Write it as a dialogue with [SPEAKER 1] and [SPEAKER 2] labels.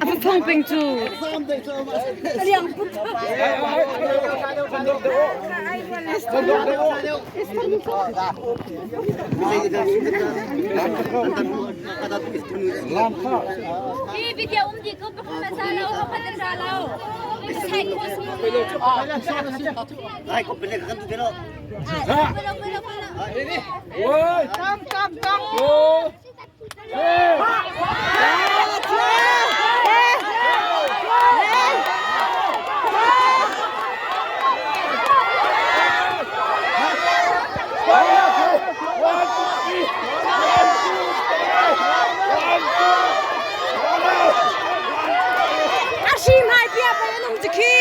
[SPEAKER 1] A phong ping cu.
[SPEAKER 2] Hi video um di ko pakhat na sa lo pakhat na sa lo. Sai ko si.
[SPEAKER 3] Ai ko pele kan tu pelo.
[SPEAKER 2] Pelo pelo pelo.
[SPEAKER 1] Tam tam tam. A hri hmai pia pei anung cu khi.